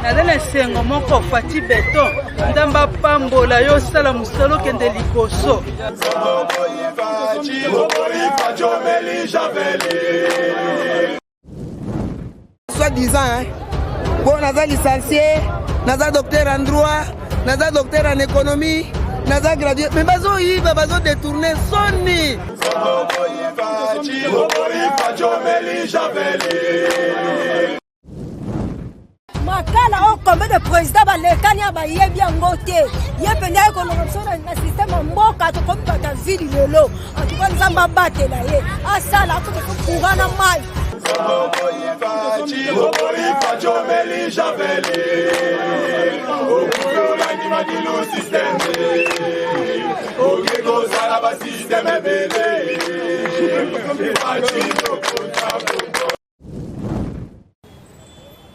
Naza na esengo moko Fatshi Beton, Nzambe apambola yo, osala mosala okende liboso. Soit disant, hein? Bon, naza licencié, naza docteur en droit, naza docteur en économie, naza gradué, mais bazo yiba, bazo détourner soni. Makala oyo combien de président balekani ya bayebi yango te ye mpenza aye kolonga biso na systeme ya mboka tokomi bato ya vili lelo antuka nzambe abatela ye asala akota so courant na mai.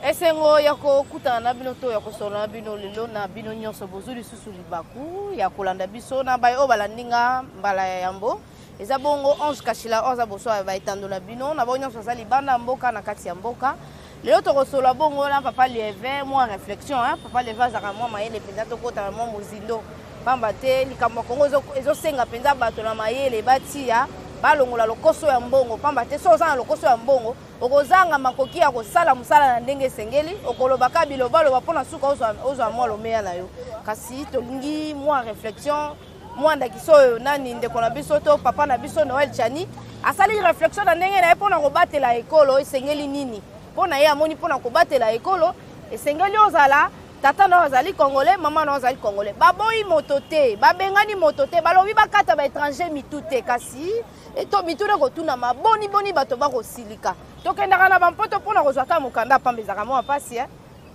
Esengo ya kokutana na bino to ya kosolola na bino lelo na bino nyonso bozwi lisusu libaku ya kolanda biso na baye oyo balandi nga mbala ya yambo. Eza bongo Ange Kashila oyo aza boso ya baetando na bino na baoyo nyonso baza libanda ya mboka na kati ya mboka. Lelo tokosolola bongo na papa Lievin, mwa réflexion hein? Papa Lievin azalaka mwa mayele mpenza, tokota na mwa mozindo pamba te likambo ya Kongo ezosenga mpenza bato na mayele batiya balongola lokoso ya mbongo, pamba te soki oza na lokoso ya mbongo okozanga makoki ya kosala mosala na ndenge esengeli, okoloba kaka bilobaloba mpo na suka ozwa mwa lomeya na yo. Kasi tolingi mwa réflexion, mwa ndakisa oyo nani ndeko na biso to papa na biso Noël Tshiani asali réflexion na ndenge na ye mpo na kobatela ekolo esengeli nini. Mpo na ye amoni mpo na kobatela ekolo esengeli ozala tata na yo azali congolais, mama na yo azali congolais. Baboyi moto te, babengani moto te, balobi bakata ba étranger mitu te, kasi to mituna ekotunama boni boni bato bakosilika. Tokendaka na bampoto mpo na kozwa ata mokanda pamba, ezalaka mwa mpasi eh?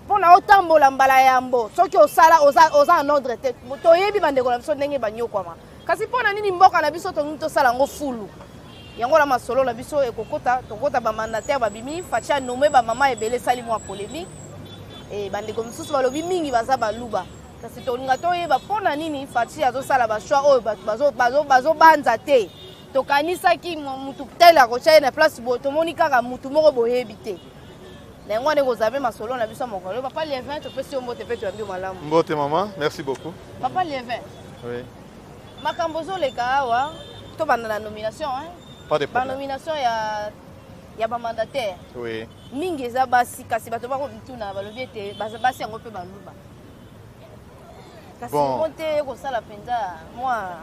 Mpo na otambola mbala yambo soki osala oza, oza en ordre te. Toyebi bandeko na biso ndenge banyokwama, kasi mpo na nini mboka na biso tolingi tosala yango fulu? Yango na masolo na biso ekokota, tokota ba mandataire babimi, Fatshi a nommé ba mama ebele, esali mwa polémique. E bandeko mosusu balobi mingi baza baluba, kasi tolinga toyeba mpo na nini Fatshi azosala ba choix oyo bato bazobanza te. Tokanisaki mutu tel akotya ye na place boye, tomoni kaka mutu moko boyebi te. Na yango wana ekozala mpe masolo na biso ya mokolo. Papa Lievin, topesi yo mbote mpe toyambi yo malamu. Mbote mama, merci beaucoup. Papa Lievin. Oui. Makambo ozoleka awa, tobanda na nomination hein? Pas de Ba problème. nomination ya ba mandataire. Oui. Mingi eza basi, kasi bato bako mituna balobi ete basi yango mpe baluba. Kasi Bon. yango te ekosala mpenza mwa.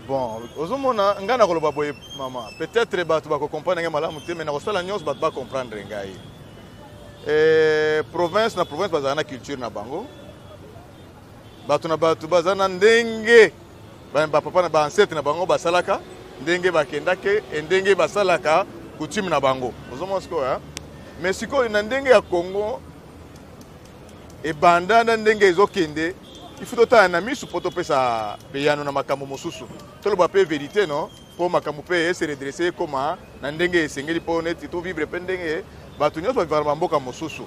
Bon, ozomona ngai nakoloba boye mama, peut-être bato bakocomprendre ngai malamu te, mais nakosala nyonso bato bacomprendre ngai. Province na province bazala na culture na bango, bato na bato baza na ndenge bapapa na baancêtre na bango basalaka, ndenge bakendake e ndenge basalaka coutume na bango. Ozomona sikoyo, mais sikoyo na ndenge ya Congo ebanda na ndenge ezokende, il faut totala na misu mpo topesa beyano na makambo mosusu, toloba mpe vérité no, mpo makambo mpe ese redresse ekoma na ndenge esengeli, mpo neti tovivre mpe ndenge bato nyonso bavivaka na bamboka mosusu.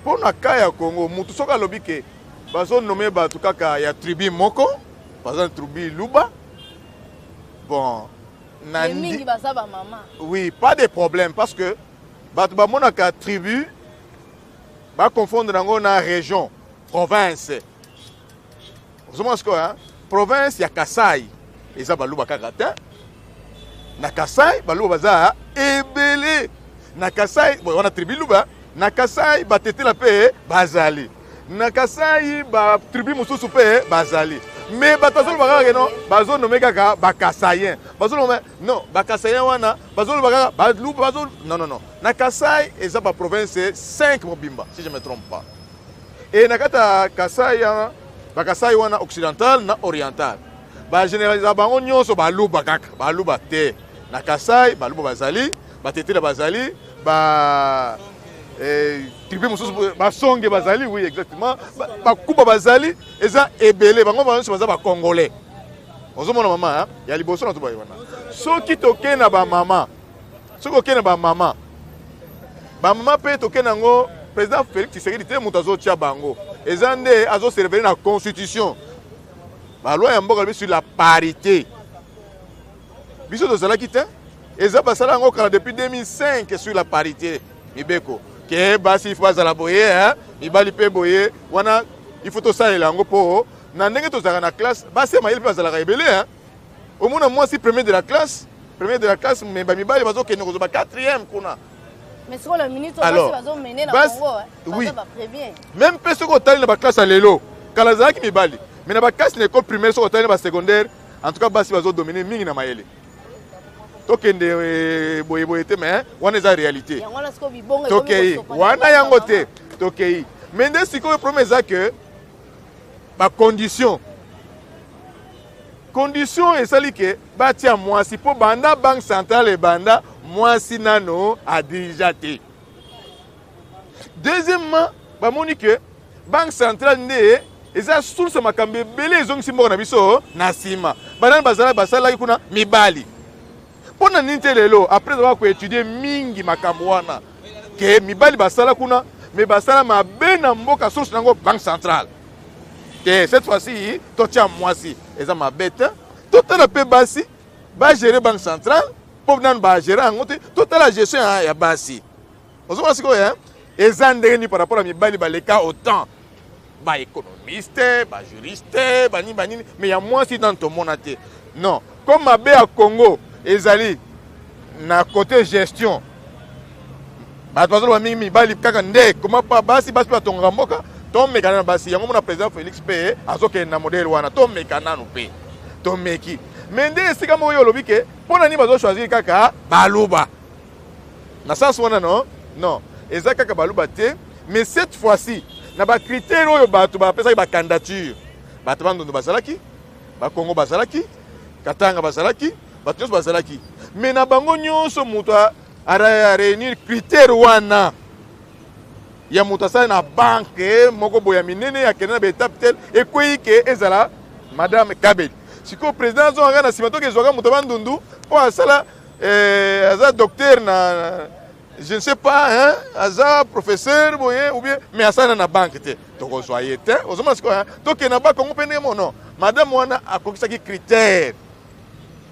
Mpo na ka ya Congo, mutu soki alobi ke bazonome bato kaka ya tribu moko, baza na tribu Luba, bon, na mingi baza ba mama. Oui, pas de problème, parce que bato bamonaka tribu baconfondre yango na région, province. Ozomona sikoyo, province ya Kasai eza baluba kaka te. Na Kasai baluba baza ebele. Na Kasai wana tribu luba, na Kasai batetela mpe bazali, na Kasai ba tribu mosusu mpe bazali. Mais bato bazoloba kaka ke non, bazonome kaka bakasayen, bazoloba non bakasayen wana bazoloba kaka baluba, bazo non non non. Na Kasai eza ba province 5 mobimba si je me trompe pas. Et na kati ya Kasai wana, bakasai wana occidental na oriental, bagénéralisa bango nyonso baluba kaka, baluba te. Na Kasai baluba bazali, batetela bazali, ba tribu mosusu basonge bazali, oui exactement, bakuba bazali, eza ebele, bango nyonso baza bacongolais. Ozomona mama ya liboso na tobaye wana. Soki tokei na bamama, soki okei na bamama, bamama mpe tokei nango, président Félix Tshisekedi te moto azotia bango, eza nde azoservele na constitution, baloi ya mboka lobi sur la parité. Biso tozalaki te, eza basala yango kala depuis 2005 sur la parité mibeko. Ke basi il faut bazala boye, hein? Mibali mpe boye wana, il faut tosalela yango mpo na ndenge tozalaka na classe, basi ya mayele mpe bazalaka ebele, hein? Omona mwasi premier de la classe, premier de la classe, mais bamibali bazokende kozwa ba quatrième kuna. Mais sikoyo na minute oyo basi bazomene na Congo, oui. Même mpe soki otali na baklasse ya lelo, kala ezalaki mibali, mais na baklasse na école primaire, soki otali na basecondaire, en tout cas basi bazodomine mingi na mayele. Tokende boye boye te, mais wana eza réalité. Tokei wana yango te, tokei. Mais nde sikoyo problème eza ke bacondition, condition esali ke batia mwasi, mpo banda Banque centrale ebanda, mwasi nano adirigea te. Deuxièmement, bamoni ke Banque centrale nde eza source ya makambo ebele ezongisi mboka na biso na nsima. Banani bazala basalaki kuna? Mibali. Mpo na nini te lelo, après avoir koétudier mingi makambo wana ke mibali basala kuna, mais basala mabe na mboka, source nango Banque centrale te, cette fois-ci totia mwasi, eza mabe te. Totala mpe basi bagérer Banque centrale, mpo nanu bagérer yango te. Totala gestion ya basi. Ozomona sikoyo eza ndenge nini par rapport ya mibali baleka, autant baéconomiste, bajuriste, banini banini, mais ya mwasi nanu tomona te. Non, comme mabe ya Congo ezali na côté gestion, bato bazoloba mingi mibali kaka nde koma pa basi, basi batongaka mboka. Tomeka na basi yango. Mona président Félix mpe azokende na modèle wana. Tomeka nanu mpe, tomeki. Mais nde esika moko oyo olobi ke mpo na nini bazochoisir kaka Baluba na sens wana, non, non, eza kaka Baluba te. Mais cette fois-ci, na bacritère oyo bato bapesaki bacandidature, bato Bandundu bazalaki, Bakongo bazalaki, Katanga bazalaki, bato nyonso bazalaki. Mais na bango nyonso, moto aréunir critère wana ya moto asali na banque moko boye ya minene, akende na baétape tel, ekwei ke ezala madame Kabeli. Sikoyo président azongaka na nsima, toki ezwaka moto Bandundu mpo asala aza docteur na je ne sais pas, hein, aza professeur boye ou bien, mais asala na banque te, tokozwa ye te. Ozomona sikoyo, tokende na Bakongo mpe ndenge mono. Madame wana akokisaki critère,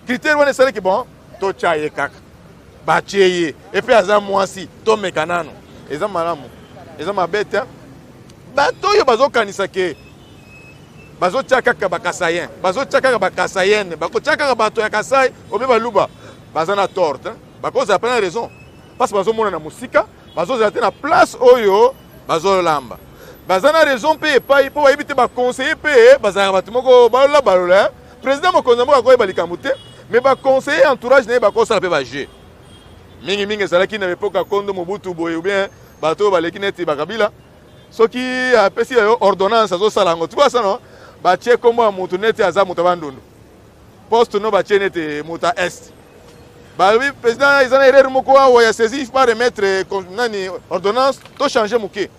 critère wana esalaki bon, totya ye kaka, batie ye. Et puis aza mwasi, tomeka nano, eza malamu, eza mabe te. Bato oyo bazokanisa ke bazotia kaka Bakasaïens, bazotia kaka Bakasaïennes, bakotia kaka bato ya Kasai obe Baluba, baza na tort, bakozala mpe na raison, parce bazomona na mosika, bazozala te na place oyo bazolamba. Baza na raison mpe epai mpo bayebi te. Baconseiller mpe bazalaka bato moko balola balola. Président mokonzi ya mboka akoyeba likambo te, mais baconseiller, entourage na ye bakosala mpe bajeu mingimingi. Ezalaki na epoke ya Kondo Mobutu boye, ou bien bato oyo baleki neti Bakabila. Soki apesi yo ordonnance, azosala yango tibasa no, batie kombo ya motu neti aza moto ya Bandundu, poste no batie neti moto ya Est. Balobi président eza na erreur moko awa ya saisie, il faut pas remettre nani ordonnance, to changer moke.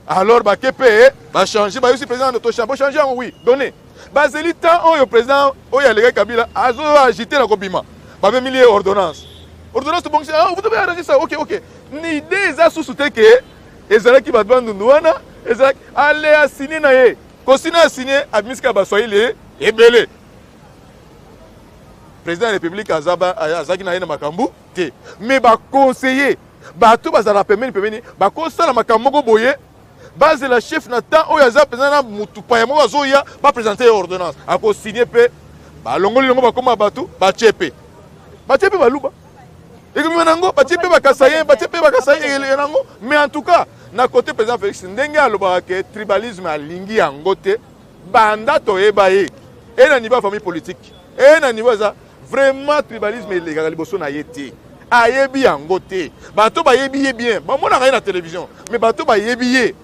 Alors bake mpe bachange, bayebisi président to bochange yango, oui, donné. Bazeli temps oyo président oyo alekaki Kabila azoagite na kobima, bamemili ye ordonnance. Ordonnance tobongisi, ah, vous devez arranger ça, ok, ok. Ni idée eza susu te ke ezalaki bato Bandundu wana, ezalaki ale asigne na ye, kosina asigne, abimisi kaka Baswahili ebele. Président ya République azalaki na ye na makambo te, mais baconseiller, bato bazala pembeni pembeni, bakosala makambo moko boye. Bazela chef na temps oyo aza mpenza na mutu paya moko azoya, baprésente ye ordonnance, akosigne mpe balongoli longo, bakoma bato batie mpe, batie mpe Baluba, ekomema nango, batie mpe Bakasaïens, batie mpe Bakasaïens nango. Mais en tout cas, na côté président Félix, ndenge alobaka ke tribalisme alingi yango te, banda toyeba ye e na niveau ya famille politique e na niveau aza vraiment, tribalisme elekaka liboso na ye te, ayebi yango te. Bato bayebi ye bien, bamonaka ye na télévision, mais bato bayebi ye,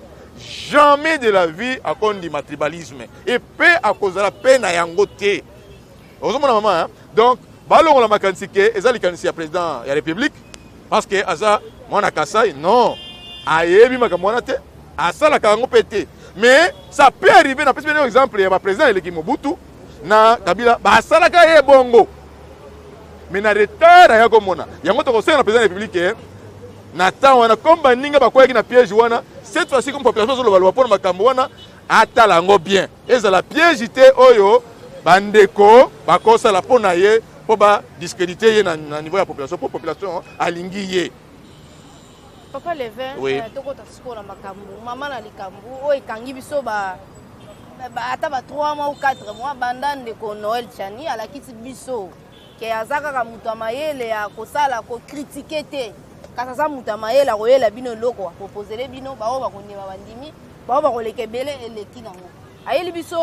jamais de la vie akondima tribalisme epe akozala mpe na yango te. Ozomona mama, donc balongola makanisi ke eza likanisi ya président ya République parce que aza mwana Kasai. Non, ayebi makambo wana te, asalaka yango mpe te. Mais ça peut arriver. Napesi bino exemple ya baprésident eleki, Mobutu na Kabila, basalaka ye bongo, mais na retard aya komona yango. Tokosenga na président ya République na temps wana, comme baninga bakweyaki na piège wana, cette fois-ci, comme population azolobaloba mpona makambo wana, atala yango bien, ezala piège te oyo bandeko bakosala mpo na ye, mpo badiscrédite ye na niveau ya population, mpo population alingi ye. Papa Levin, Oui. Tokota sikoyo na makambo mama na likambo oyo ekangi biso ba ata ba 3 mois ou 4 mois banda ndeko Noël Tshiani alakisi biso ke aza kaka moto ya mayele ya kosala kocritiquer te, kasi aza moto ya mayele akoyela bino eloko, aproposele bino, baoyo bakondima bandimi, baoyo bakoleka ebele eleki nango. Ayeli biso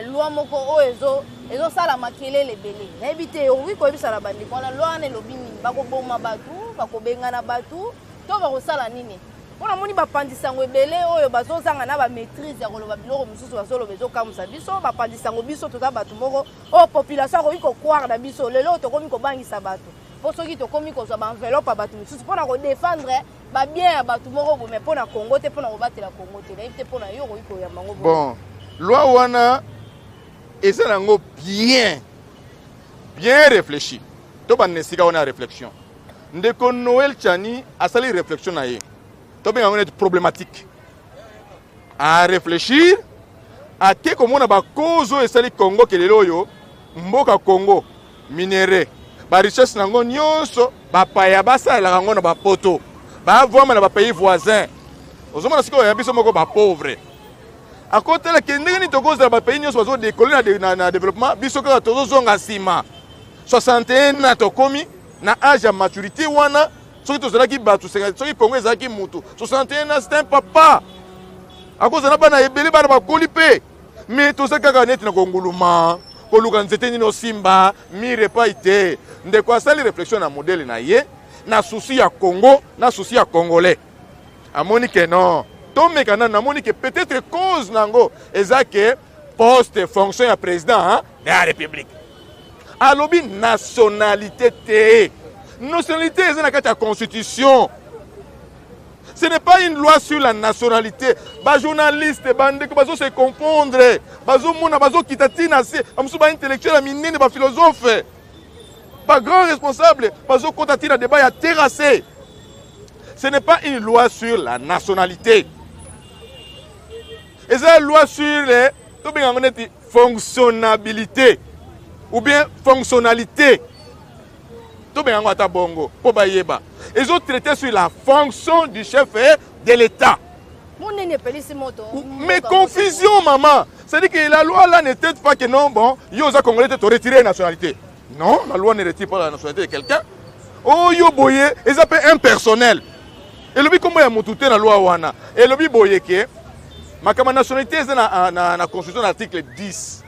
loi moko oyo ezosala makelele ebele. Nayebi te, okoki koyebisa na bandeko wana loi wana elobi nini? Bakoboma bato, bakobengana bato to bakosala nini? Mpo namoni bapandisango ebele oyo bazozanga na bamaîtrise ya koloba biloko mosusu bazoloba, ezokamwisa biso. Bapandisango, biso toza bato moko oyo population akoki kocroire na biso. Lelo oyo tokomi kobangisa bato mpo soki tokomi kozwa baenveloppe ya bato mosusu mpona kodéfendre babien ya bato moko boye, mais mpo na Congo te, mpona kobatela Congo te. Nayebi te, mpo na yo okoki koyamba yango? Bon, loi wana eza nango bien bien réfléchi. Tobanda esika wana ya réflexion. Ndeko Noël Tshiani asali réflexion na ye, tobenga yango neti problématique à réfléchir. Ake komona bacause oyo esali Congo ke lelo oyo mboka Congo, minerai, barichesse nango nyonso, bapaya basalelaka yango na bapoto, bavwama na bapays voisin. Ozomona sikoyo ya biso moko bapauvre akotala ke ndenge nini tokozala bapays nyonso bazodécoller na développement, biso kaka tozozonga nsima. 61 na tokomi na âge ya maturité wana. Soki tozalaki bato, soki Congo ezalaki mutu, 61 ans, c'est un papa, akozala na bana ebele, bana bakoli mpe, mais toza kaka neti na konguluma, koluka nzete nini osimba mire epai te. Ndeko asali réflexion na modèle na ye, na souci ya Congo, na souci ya Congolais. Amoni ke non, tomeka nanu. Namoni ke peut-être cause nango eza ke poste, fonction ya président de la République. Alobi nationalité te. Nationalité eza na kati ya constitution. Ce n'est pas une loi sur la nationalité. Bajournaliste, bandeko bazo se confondre, bazomona, bazokita ntina se bamosusu, baintellectuel ya minene, baphilosophe, bagrand responsable, bazokota ntina débat ya terrasse. Ce n'est pas une loi sur la nationalité, eza loi sur les, tobenga yango neti fonctionnabilité ou bien fonctionnalité, tobenga yango ata bongo mpo bayeba. Ezotraite sur la fonction du chef de l'État. Monene epelisi moto. Mais confusion, maman, c'est-à-dire que la loi là ne traite pas que non, bon, yo oza Congolais te, toretirer nationalité. Non, la loi ne retire pas la nationalité de quelqu'un. Oyo boye eza mpe impersonnel, elobi nkombo ya motu te na loi wana. Elobi boye ke makambo ya nationalité eza na constitution, na article 10.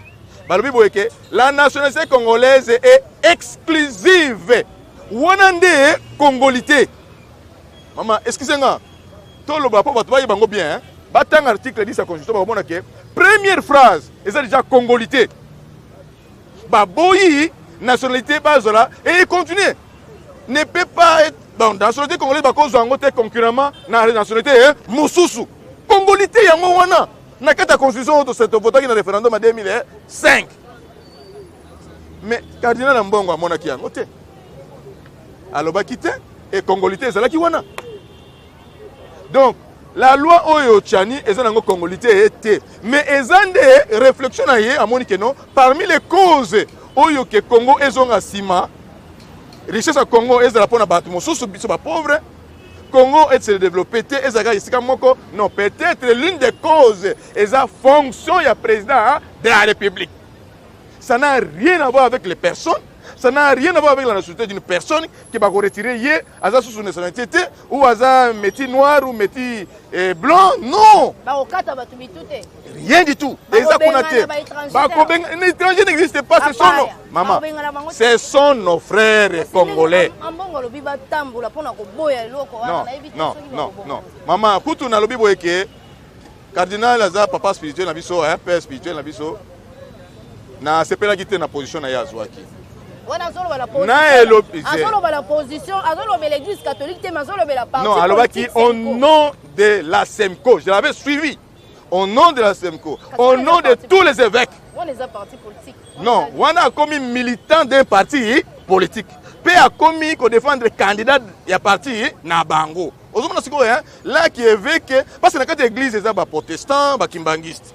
Balobi boye ke la nationalité congolaise est exclusive. Wana nde congolité. Mama, excuse nga, toloba mpo bato bayeba yango bien, hein? Batanga article 10 ya constitution, bakomona ke première phrase eza déjà congolité. Baboyi nationalité bazala et continue ne peut pas être donc nationalité congolaise, bakozwa yango te concurremment na nationalité mosusu. Congolité yango wana na kati ya constitution oyo tovotaki na référendum ya 2005. Mais cardinal ya mbongo amonaki yango te, alobaki te e congolité ezalaki wana. Donc la loi oyo Tshiani eza nango congolité te, mais eza nde réflexion na ye. Amoni ke non, parmi les causes oyo ke Congo ezonga nsima, richesse ya Congo ezala mpona bato mosusu, biso bapauvre, Congo ese développé te, ezalaka esika moko. Non, peut-être l'une des causes eza fonction ya président de la République. Ça n'a rien à voir avec les personnes, ça n'a rien à voir avec la nationalité d'une personne qui va retirer ye aza susu nationalité te ou aza métis noir ou métis blanc, non. Bakokata bato mitu te? Rien du tout, eza kuna te. Bakobenga étranger n'existe pas. Ce sont nos, maman, ce sont nos frères congolais. Ambongo alobi batambola mpona koboya eloko wana. Nayebi. Non, non, non, mama, kutu nalobi boye ke cardinal aza papa spirituel na biso, père spirituel na biso. Nasepelaki te na position na ye azwaki. Wana azoloba na position, azolobela Église catholique te, mais azolobela parti. Non, alobaki au nom de la CENCO. Je l'avais suivi, au nom de la CENCO, au nom de tous les évêques. Wana eza parti politique. Non, wana akomi militant d'un parti politique mpe akomi kodéfendre candidat ya parti na bango. Ozomona sikoyo laki évêque, parce que na kati ya église eza baprotestant, bakimbangiste,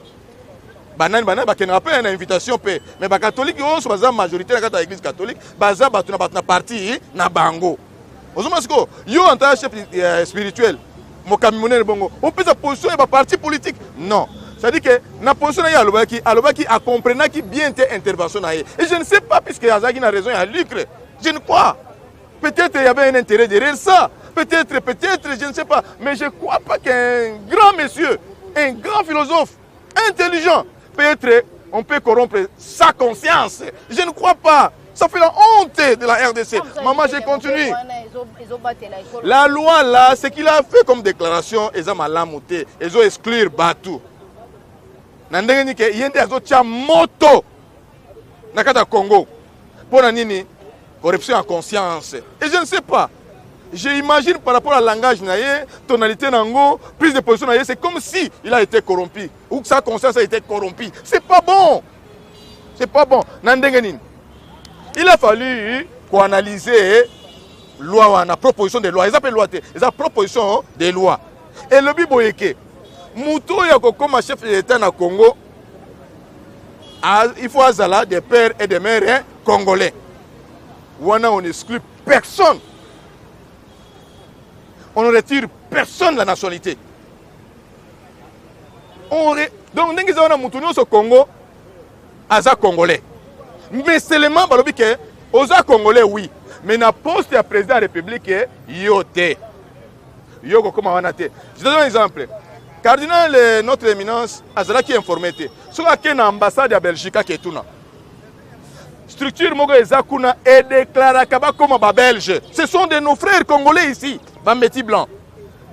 banani banani bakendaka mpe na invitation mpe, mais bacatholique nyonso baza majorité na kati ya église catholique, baza bato na bato na parti na bango. Ozomona sikoyo yo en tant chef spirituel, mokambi monene bongo, opesa position ya baparti politique? Non, c'est-à-dire que na position na ye alobaki acomprenaki bien te intervention na ye. Et je ne sais pas, puisque azalaki na raison ya lucre, je ne crois, peut-être il y avait un intérêt derrière ça, peut-être, je ne sais pas, mais je crois pas qu'un grand monsieur, un grand philosophe intelligent, peut-être on peut corrompre sa conscience. Je ne crois pas. Ça fait la honte de la RDC. Maman, je continue. La loi là, ce qu'il a fait comme déclaration, eza malamu te. Ezo exclure batu. Na ndenge nini ke ye nde azotia moto na kati ya Congo? Mpo na nini corruption ya conscience? Et je ne sais pas. J'imagine par rapport à langage na ye, tonalité nango, prise de position na ye, c'est comme si il a été corrompu ou que sa conscience a été corrompue. C'est pas bon. C'est pas bon. Na ndenge nini? Il a fallu koanalyser loi wana, proposition de loi. Eza mpe loi te, eza proposition de loi. Elobi boye ke moto oyo akokoma chef de l'État na Congo, il faut azala de père et de mère, hein, congolais. Wana on exclut personne, on ne retire personne la nationalité. Donc ndenge eza wana, motu nyonso Congo aza congolais, mais seulement balobi ke oza congolais, oui, mais na poste ya président ya République, yo te, yo kokóma wana te. Je te donne un exemple. Cardinal, notre éminence azalaki informé te. Soki ake na ambassade ya Belgique, ake etuna structure moko eza kuna edéclaraka bakóma babelge. Ce sont de nos frères congolais ici, bamétis blanc,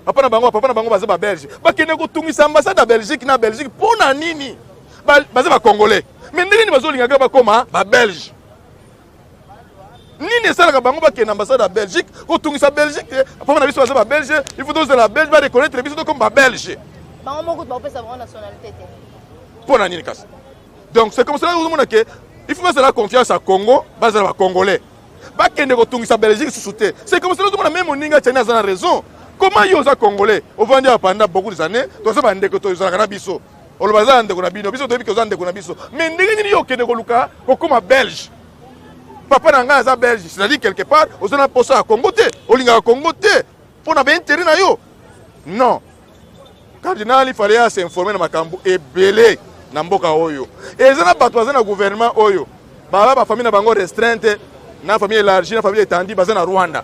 papa na bango, papa na bango baza babelge. Bakende kotungisa ambassade ya Belgique na Belgique mpo na nini? Baza bacongolais, mais ndenge nini bazolingaka bakóma babelge? Nini esalaka bango bakende ambassade ya Belgique kotungisa Belgique te? Papa na biso baza babelge, il faut tozala belge, bareconnaître biso, tokoma babelge. Bango moko bakopesa bango nationalité te. Mpo na nini kasi? Donc c'est comme cela ozomona ke il faut bazala confiance ya Congo, bazala bacongolais, bakende kotungisa Belgique susu te. C'est comme cela ozomona même moninga Tiani aza na raison. Comment yo oza congolais, ovandi awa pendant beaucoup des années, toza bandeko, tozalaka na biso, oloba aza na ndeko na bino, biso toyebi ke oza ndeko na biso, mais ndenge nini yo okende koluka kokóma belge? Papa na ngai aza belge, c'est-à-dire quelque part oza na posa ya Congo te, olingaka Congo te mpo na baintérêt na yo. Non, cardinal, il fallait s'informer na makambo ebele na mboka oyo. Eza na bato baza na gouvernement oyo, baba bafamille na bango restreinte, na famille élargie, na famille étendue, baza na Rwanda.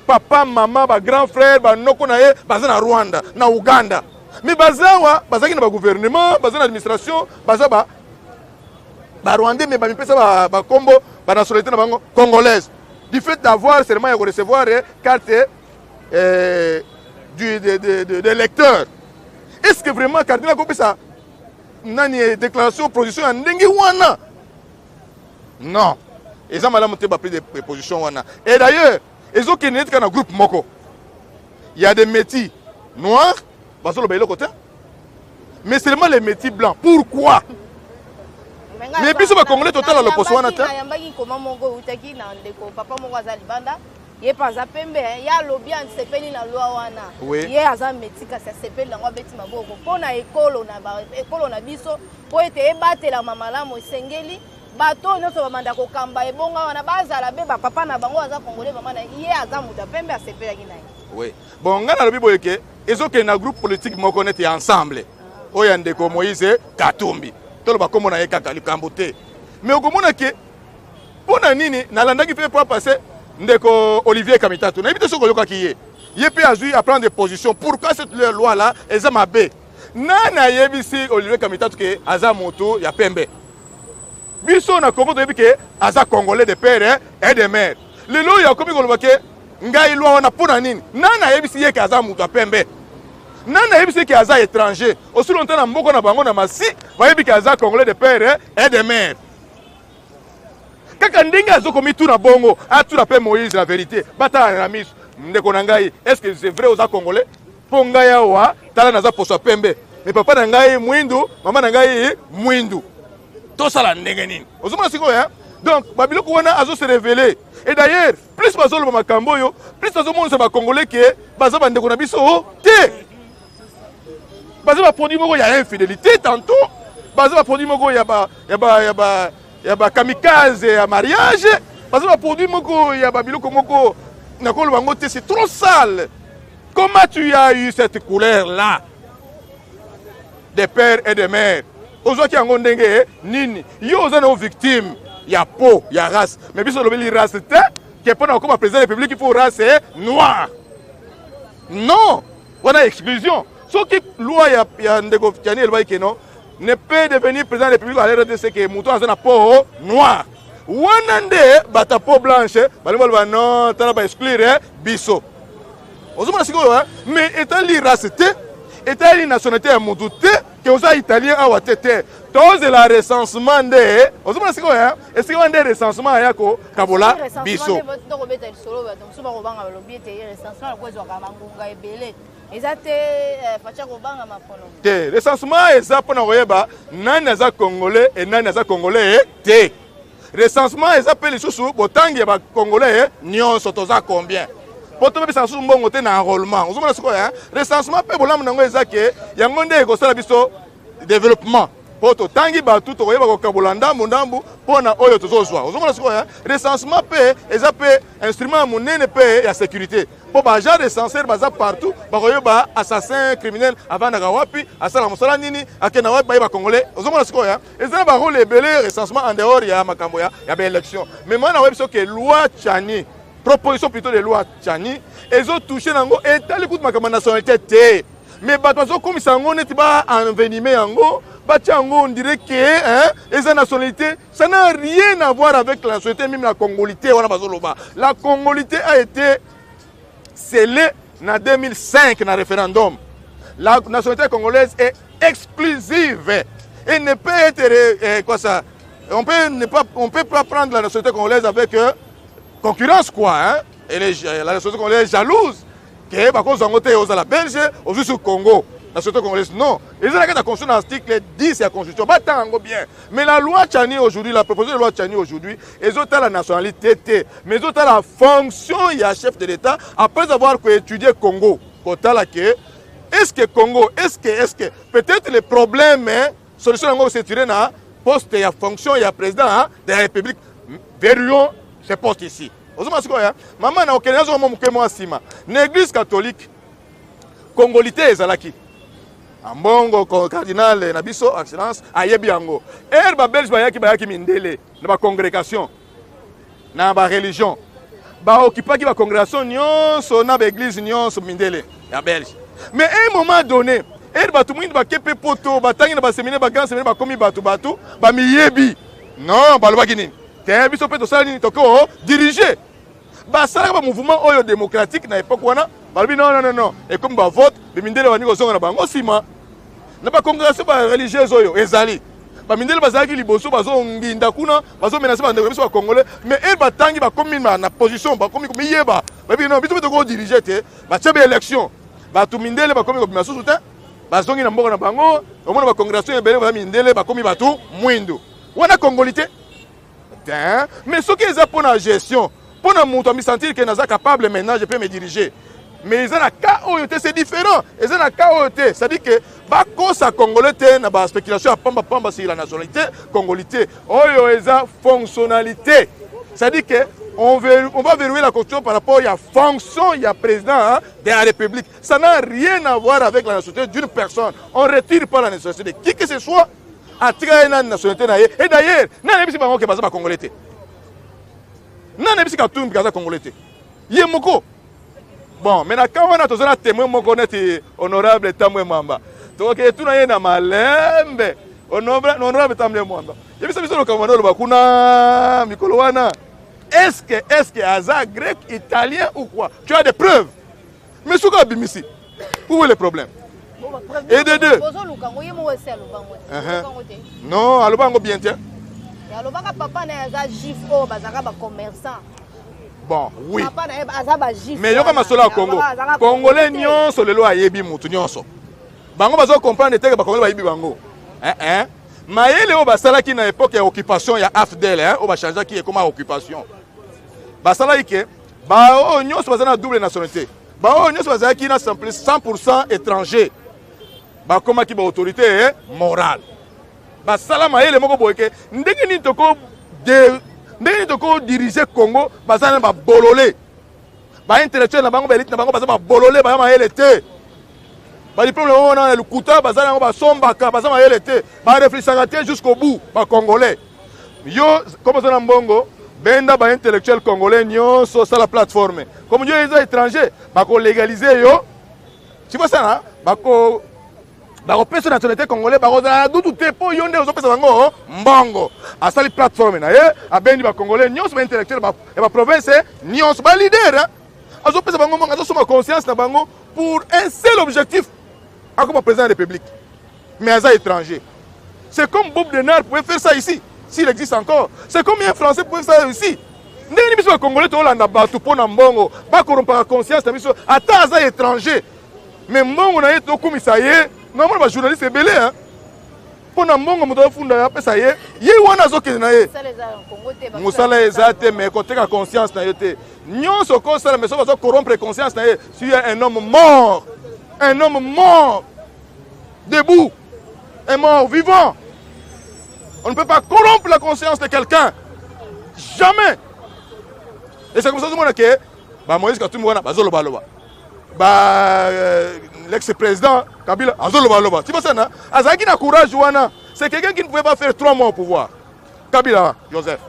Papa, mama, bagrand frère, banoko na ye baza na Rwanda, na Uganda, mais baza awa, bazalaki na bagouvernement, baza na administration, baza ba barwandais, mais bamipesa bakombo, banationalité na bango congolaise, du fait d'avoir seulement ya korecevoir carte de lecteur. Est ce que vraiment cardinal akopesa nani déclaration, position ya ndenge wana? Non, eza malamu te, baprise de position wana. Et d'ailleurs ezokende neti kaka na groupe moko ya des métis noirs, bazoloba eloko te, mais seulement les métis blancs, pourquoi? Mais biso bacongolais totala loposo wana te. Nayambaki nkoma moko eutaki na ndeko papa moko aza libanda, ye mpe aza pembe. Ye alobi asepeli na loi wana. Ye aza métis, kasi asepeli nango, abeti maboko mpo na ekolo na biso, mpo ete ebatelama malamu. Esengeli bato oyo nyonso bamanda kokamba ebonga wana bazala be bapapa na bango aza congolais, mama na ye aza moto ya pembe. Asepelaki na ye. Oui, bon, ngai nalobi boye ke ezokende na groupe politique moko neti ya Ensemble oyo ya ndeko Moïse Katumbi, toloba nkombo na ye kaka, likambo te. Mais okomona ke mpo na nini nalandaki mpe po passe ndeko Olivier Kamitatu, nayebi te soki oyokaki ye, ye mpe azwi à prendre position pourquoi cette loi là eza mabe. Nani ayebisi Olivier Kamitatu ke aza motu ya pembe? Biso na Congo toyebi ke aza congolais de père et de mère. Lelo oyo akomi koloba ke ngai loi wana, mpo na nini? Nani ayebisi ye ke aza moto ya pembe? Nani ayebisi ye ke aza étranger? Aussi longtemps na mboka na bango na masi bayebi ke aza congolais de père et de mère. Kaka ndenge azokomituna bongo, atuna mpe Moïse la vérité, batala na miso. Ndeko na ngai, est ce que c'est vrai oza congolais? Mpo ngai awa, tala, naza poso ya pembe, mais papa na ngai mwindu, mama na ngai mwindu, tosala ndenge nini? Ozomona sikoyo? Donc babiloko wana azose révéler. Et d'ailleurs, plus bazoloba makambo oyo, plus bazomonisa bacongolais ke baza bandeko na biso te, baza baproduit moko ya infidélité, tantôt baza baproduit moko ya bakamikaze ya mariage, baza baproduit moko ya babiloko moko. Nakoloba yango te, c'est trop sale. Comment tu as eu cette couleur là de père et de mère? Ozwaki yango ndenge nini? Yo oza na victime ya peau ya race, mais biso olobeli race te ke mpona kokoma président de la République il faut race noire. Non, wana exclusion. Soki loi ya ndeko Tiani elobaki ke non, ne peut devenir président de la République à la RDC ke moto aza na peau noire. Wana nde bato ya peau blanche balingi baloba non, tala ba exclure biso. Ozomona sikoyo, hein? Mais etali race te, etali nationalité ya motu te, ke oza italien awa te te. Tozela recensement nde, ozomona sikoyo, hein? Esika wana nde recensement aya kokabola biso. Tokobeta lisolo, bato mosusu bakobanga, balobi ete recensement lokola ezwaka bangonga ebele, eza te facha kobanga mapono. Te, recensement eza mpona koyeba nani aza congolais e nani aza congolais te. Recensement eza mpe lisusu botangi ya bacongolais nyonso, toza combien, po tobebisa lisusu mbongo te na enrôlement. Ozomona sikoyo, hein? Recensement mpe bolamu nango eza ke yango nde ekosala biso développement, mpo totangi bato, tokoyeba kokabola ndambu ndambu mpo na oyo tozozwa. Ozomona sikoyo, hein? Recensement mpe eza mpe instrument ya monene mpe ya sécurité, mpo baagent recenseur baza partout, bakoyeba assassin criminel avandaka wapi, asalaka mosala nini, akenda wapi, bayeba congolais. Ozomona sikoyo, eza na barôle ebele recensement en dehors ya makambo ya baélection. Mais moi nayebi biso ke loi Tshiani, proposition plutôt de loi Tshiani, ezotouche nango etali kutu makambo ya nationalité te, mais bato bazokomisa yango neti baenvenime yango, batia yango on dirait que, hein, eza nationalité. Ça n'a rien à voir avec la nationalité, même la congolité wana bazoloba. La congolité a été scellée na 2005 na référendum. La nationalité congolaise est exclusive et ne peut être quoi ça, on peut ne pas, on peut pas prendre la nationalité congolaise avec concurrence quoi, hein. Et la nationalité congolaise est jalouse ke bakozwa yango te. Ozala belge, ozwi sur Congo nationalité congolaise, non. Eza na kati ya constitution, na article 10 ya constitution, batanga yango bien. Mais la loi Tshiani aujourd'hui, la proposition de loi Tshiani aujourd'hui, ezotala nationalité te, mais ezotala fonction ya chef de l'État après avoir koétudier Congo, kotala ke est ce que Congo, est ce que peut-être le problème, hein, solution yango se tirer na poste ya fonction ya président, hein, de la République. Verrouillons ce poste ici. Ozomona sikoyo, mama na okende, nazonga mwa moke mwa nsima. Na église catholique, congolité ezalaki. Ambongo cardinal na biso, excellence, ayebi yango. Ere babelge bayaki, bayaki mindele na bacongrégation, na bareligion, baokipaki bacongrégation nyonso na baeglise nyonso mindele ya belge. Mais un moment donné, ere bato mwindu bake mpe poto, batangi na baséminaire, bagrand séminaire, bakomi bato, bato bamiyebi. Non, balobaki nini te? Biso mpe tosala nini? Toko dirige. Basalaka bamouvement oyo démocratique na époque wana. Balobi non, non, non, non, ekomi bavote, bamindele bandi kozonga na bango nsima na bacongrégation bareligieuse oyo ezali. Bamindele bazalaki liboso, bazonginda kuna, bazomenacer bandeko na biso bacongolais. Mais ere batangi, bakomi na position, bakomi komiyeba, bayebi non, biso mpe tokodiriger te. Batie baélection, bato mindele bakomi kobima susu te, bazongi na mboka na bango. Omona bacongrégation ebele baza mindele, bakomi bato mwindu. Wana congolité te. Mais soki eza mpo na gestion, mpo na moto amisentir ke naza capable, maintenant je peux me diriger. Mais eza na cas oyo te, c'est différent. Eza na cas oyo te, c'est à dire que bakosa congolais te na baspéculation ya pamba pamba sur la nationalité. Congolité oyo eza fonctionnalité, c'est à dire que on va verrouiller la constitution par rapport à fonction ya président, hein, de la République. Ça n'a rien à voir avec la nationalité d'une personne. On retire pas la nationalité de qui que ce soit, atika ye na nationalité na ye. Et d'ailleurs, nani ayebisi bango ke baza bacongolais te? Nani ayebisi Katumbi aza congolais te? Ye moko. Bon, mais na ka wana toza na témoin moko neti honorable Tambwe Mwamba. Tokokende tuna ye na malembe. Honorable Tambwe Mwamba, yebisa biso lokambo wana oloba kuna mikolo wana. Est ce que aza grec, italien ou quoi? Tu as des preuves? Mais soki abimisi, où est le problème? Et de deux, bozoluka ngo, ye moko esi alobango te. Non, aloba yango bien te. Alobaka papa na ye aza juif, oyo bazalaka bacommerçant. Bon, oui. Papa na ye aza bajuif. Mais yoka masolo ya Congo. Congolais nyonso lelo ayebi mutu nyonso. Bango bazo comprendre te ke bacongolais bayebi bango, hein, hein? Mayele oyo basalaki na époque ya occupation ya AFDL, hein, oyo bachangeaki ekoma occupation, basalaki ke baoyo nyonso baza na double nationalité, baoyo nyonso bazalaki na 100 étranger, bakomaki baautorité morale. Basala mayele moko boye ke ndenge nini toko diriger Congo. Baza na babolole. Baintellectuel na bango, baelite na bango baza babolole, baza mayele te. Badiplome na bango wana ya lokuta baza yango, basombaka, baza mayele te, barefléchissaka te jusqu'au bout. Bacongolais, yo comme oza na mbongo, benda baintellectuel congolais nyonso, sala plateforme. Comme yo eza étranger, bakolégalize yo, tu vois ça, bako bakopesa nationalité congolais, bakozala na dutu te, mpo yo nde ozopesa bango mbongo. Asali plateforme na ye, abendi bacongolais nyonso, baintellectuel ya baprovince nyonso, baleader, azopesa bango mbongo, azosomba conscience na bango pour un seul objectif: akoma président de la République. Mais aza étranger. C'est comme Bob Denard pouvait faire ça ici, s'il existe encore. C'est comme un Français pouvait faire ça ici. Ndenge biso bacongolais tolanda bato mpo na mbongo, bakorompaka conscience na biso, ata aza étranger, mais mbongo na ye tokumisa ye. Namona bajournaliste ebele mpo na mbongo, moto azofunda, apesa ye, ye wana azokende na ye. Mosala eza te, mais koteka conscience na ye te. Nyonso okosala, mais soki bazo corrompre conscience na ye, si un homme mort, un homme mort debout, un mort vivant, on ne peut pas corrompre la conscience de quelqu'un, jamais. Et c'est comme ça ozomona ke bamoïse Katumbi wana bazolobaloba, ba l'ex président Kabila azolobaloba. Tu vois ça, azalaki na courage wana. C'est quelqu'un qui ne pouvait pas faire 3 mois au pouvoir, Kabila Joseph.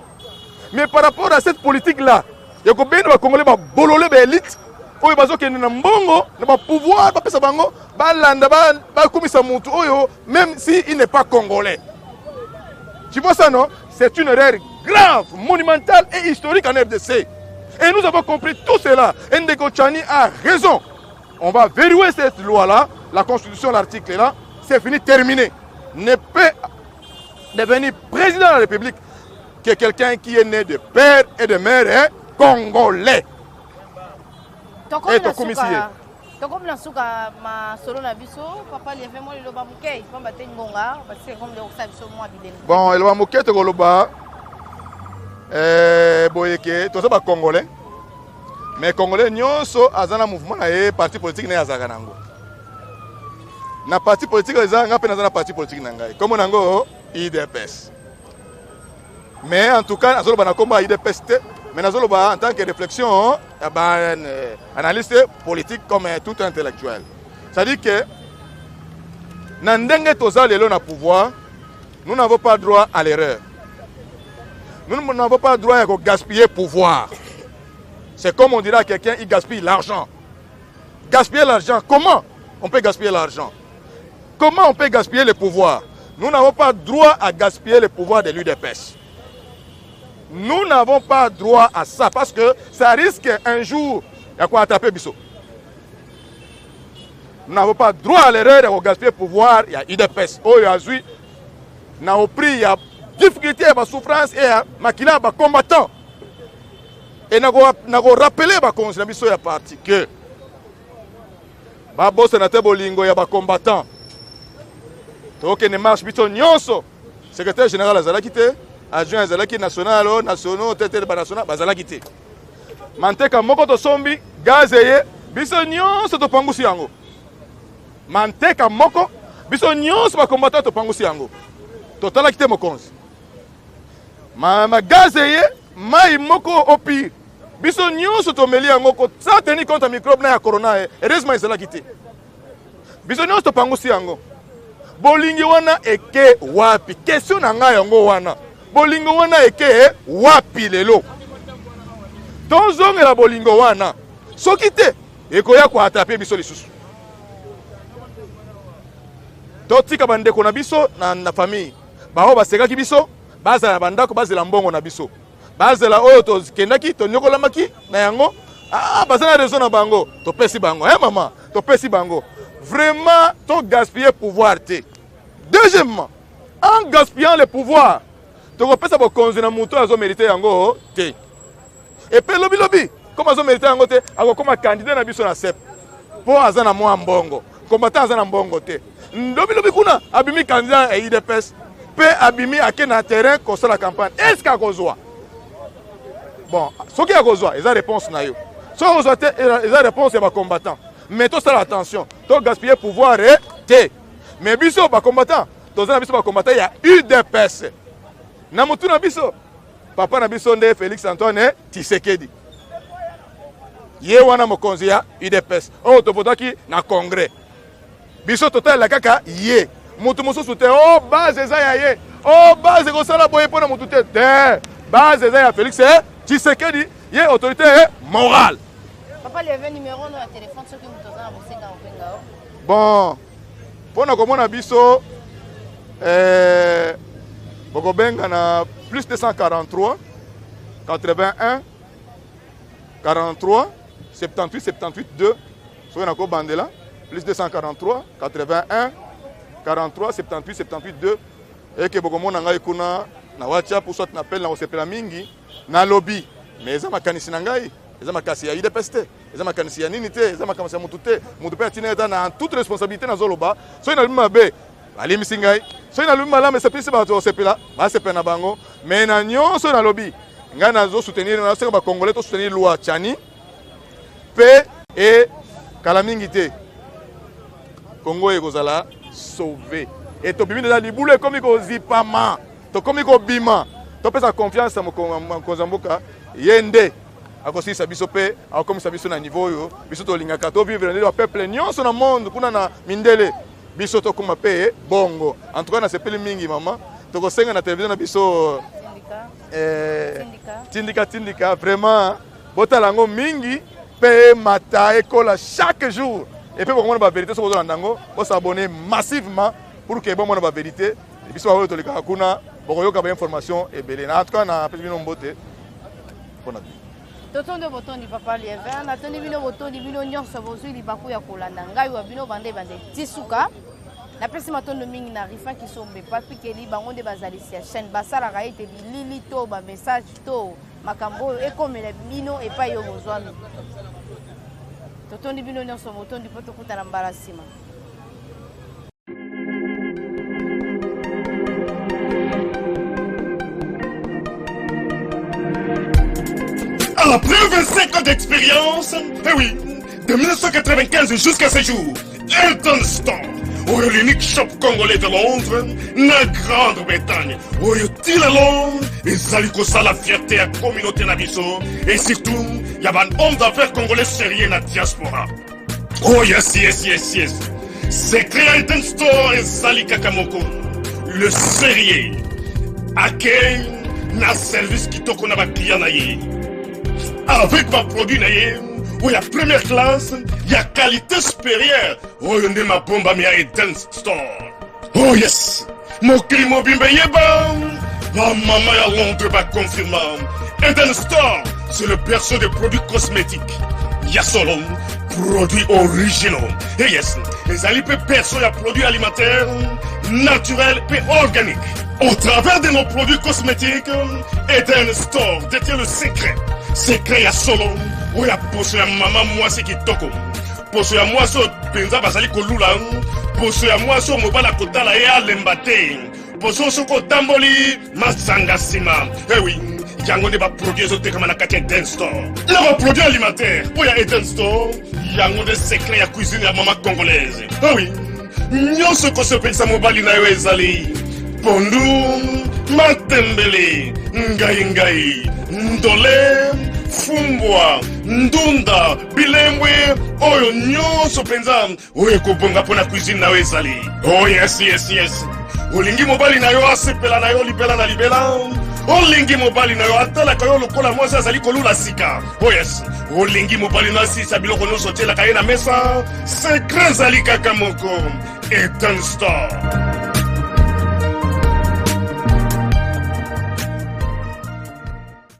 Mais par rapport à cette politique là ya kobenda bacongolais babolole, baélite oyo bazokende na mbongo na bapouvoir, bapesa bango, balanda, bakumisa mutu oyo même si il n'est pas congolais, tu vois ça, non? C'est une erreur grave, monumentale et historique en RDC, et nous avons compris tout cela. Et Ndeko Chani a raison, on va verrouiller cette loi là, la constitution, l'article là, c'est fini, terminé. Ne peut devenir président de la République que quelqu'un qui est né de père et de mère, hein, congolais. Tokomisi ye. Tokomi na suka masolo na biso. Papa Lieve, mwa liloba moke, pamba te ngonga basike komi kosala biso mwa bilembo. Bon, eloba moke tokoloba boye ke toza bacongolais, mais congolais nyonso aza na mouvement na ye, parti politique na ye azalaka nango. Na parti politique eza, nga mpe naza na parti politique na ngai, kombo nango UDPS. Mais en tout cas, nazoloba na kombo ya UDPS te, mais nazoloba en tant que réflexion ya ba analyste politique, comme tout intellectuel. C'est à dire que na ndenge toza lelo na pouvoir, nous n'avons pas droit à l'erreur, nous n'avons pas droit ya kogaspiller pouvoir. C'est comme on dirait à quelqu'un, il gaspille l'argent. Gaspiller l'argent, comment on peut gaspiller l'argent? Comment on peut gaspiller le pouvoir? Nous n'avons pas droit à gaspiller le pouvoir de l'UDPS. Nous n'avons pas droit à ça, parce que ça risque un jour ya koattraper biso. Nous n'avons pas droit à l'erreur ya kogaspiller pouvoir ya UDPS oyo azwi na au prix ya difficulté, ya basouffrance et ya makila ya bacombattant. Et nakorappeler bakonzi na biso ya parti ke babosana te bolingo ya bacombattant. Tokende marche biso nyonso, secrétaire général azalaki te, adjoint azalaki, national o nationaux te te, banational bazalaki te. Manteka moko tosombi, gaz eye, biso nyonso topangusi yango. Manteka moko, biso nyonso bacombattant topangusi yango, totalaki te mokonzi. Ma gaz eye, mai moko au pire, biso nyonso tomeli yango, sans tenir compte ya microbe na ya corona ye, heureusement ezalaki te. Biso nyonso topangusi yango. Bolingi wana eke wapi? Question na ngai yango wana. Bolingo wana eke wapi lelo? Tozongela bolingo wana, soki te ekoya koattraper biso lisusu. Totika bandeko na biso na famille baoyo basekaki biso, bazala na bandako, bazela mbongo na biso, bazela oyo tokendaki tonyokolamaki na yango. Ah, baza na raison na bango, topesi bango, eh mama, topesi bango. Vraiment, togaspiller pouvoir te. Deuxièmement, en gaspillant le pouvoir, tokopesa bokonzi na moto oyo azomérite yango te. Epe lobilobi, comme azomérite yango te, akokóma candidat na biso na sep, mpo aza na mwa mbongo. Combattant aza na mbongo te. Lobilobi kuna abimi candidat ya UDPS, mpe abimi, ake na terrain kosala campagne. Est ce que akozwa? Bon, soki akozwa, eza réponse na yo. Soki akozwa te, eza réponse ya bacombattant. Mais tosala attention, togaspiller pouvoir te. Mais biso bacombattant, toza na biso bacombattant ya UDPS, na motu na biso papa na biso nde Félix Antoine Tshisekedi. Ye wana mokonzi ya UDPS oyo tovotaki na congrès. Biso totalela kaka ye, mutu mosusu te. Oh, base eza ya ye, oh, base ekosala boye mpo na mutu te. Te, base eza ya Félix Tshisekedi, ye autorité morale. Papa Lieve, numéro no ya téléphone soki mutu aza na bosenga kobenga yo. Bon, mpo na komona biso bokobenga na plus 243 81 43 78 78 2. Soki nakobandela plus 243 81 43 78 78 2, eke bokomona ngai kuna na WhatsApp ou soit na appel, na kosepela mingi. Nalobi, mais eza makanisi na ngai, eza makasi ya UDPS te, eza makanisi ya nini te, eza makanisi ya mutu te. Mutu mpe atina eza na toute responsabilité. Nazoloba, soki nalobi mabe, balimbisi ngai. Soki nalobi malamu, esepelisi bato, kosepela basepela na bango. Mais na nyonso nalobi, ngai nazosoutenir, nazosenga bacongolais tosoutenir loi Tshiani mpe e kala mingi te Congo ekozala sauvé. E tobimi deja, libulu ekomi kozipama, tokomi kobima. Topesa confiance ya mokonzi ya mboka, ye nde akosilisa biso mpe akokomisa biso na niveau oyo biso tolingaka tovivre nde bapeuple nyonso na monde kuna na mindele, biso tokóma mpe bongo. En tout cas, nasepeli mingi, mama. Tokosenga na télévision na biso Tindika Tindika, vraiment botala yango mingi mpe emata, ekola chaque jour. Et puis bokomona bavérité. Soki bozolanda yango, bos'abonner massivement pour que bomona bavérité. Biso baoyo tolekaka kuna, bokoyoka bainformation ebele. En tout cas, napesi bino mbote mpona bino. Totondi, botondi papa Lievin. Natondi bino, botondi bino nyonso bozwi libaku ya kolanda ngai wa bino banda ebanda ti suka. Napesi matondo mingi na Rifa Kisombe, Papi Keli, bango nde bazalisi ya chaîne, basalaka ete bilili to bamessage to makambo oyo ekomela bino epai oyo bozwami. Totondi bino nyonso, botondi mpo tokutana mbala nsima. Après 25 ans d'expérience, eh oui, de 1995 jusqu'à ce jour, Elton Store, oyo l'unique shop congolais de Londres, na Grande-Bretagne, oyo tina Londres, ezali kosala fierté ya communauté na biso, et surtout, ya ba hommes d'affaires congolais sérieux na diaspora. Oh yes, yes, yes, yes. Secret ya Elton Store ezali kaka moko. Le sérieux. Accueil na service kitoko na baclient na ye. Avec baproduit na ye oyo ya première classe, ya qualité supérieure, oyo nde mabombami ya Eden Store. Oh yes, mokili mobimba eyeba, bamama ya Londres baconfirma, Eden Store, c'est le berceau des produits cosmétiques ya solo, produits originaux. Et yes, ezali mpe berceau ya produits alimentaires naturels mpe organiques. Au travers de nos produits cosmétiques, Eden Store détient le secret, secret ya solo oyo ya poso ya mama mwasi kitoko, poso ya mwasi oyo mpenza bazali kolula, poso ya mwasi oyo mobali akotala ye alemba te, poso soki otamboli masanga nsima. Ewi, yango nde baproduit ezotekama na kati ya Eden Store. Na baproduit alimentaire oyo ya Eden Store, yango nde secret ya cuisine ya mama congolaise. Ewi, nyonso ekosepelisa mobali na yo ezali pondu, matembele, ngai ngai, ndole, fumbwa, ndunda, bilembwe, oyo nyonso mpenza oyo ekobonga mpo na cuisine na yo ezali. Oh yes, yes, yes. Olingi mobali na yo asepela na yo libela na libela, olingi mobali na yo atalaka yo lokola mwasi azali kolula sika. Oh yes, olingi mobali na asilisa biloko nyonso otielaka ye na mesa. Secret ezali kaka moko, Eden Store.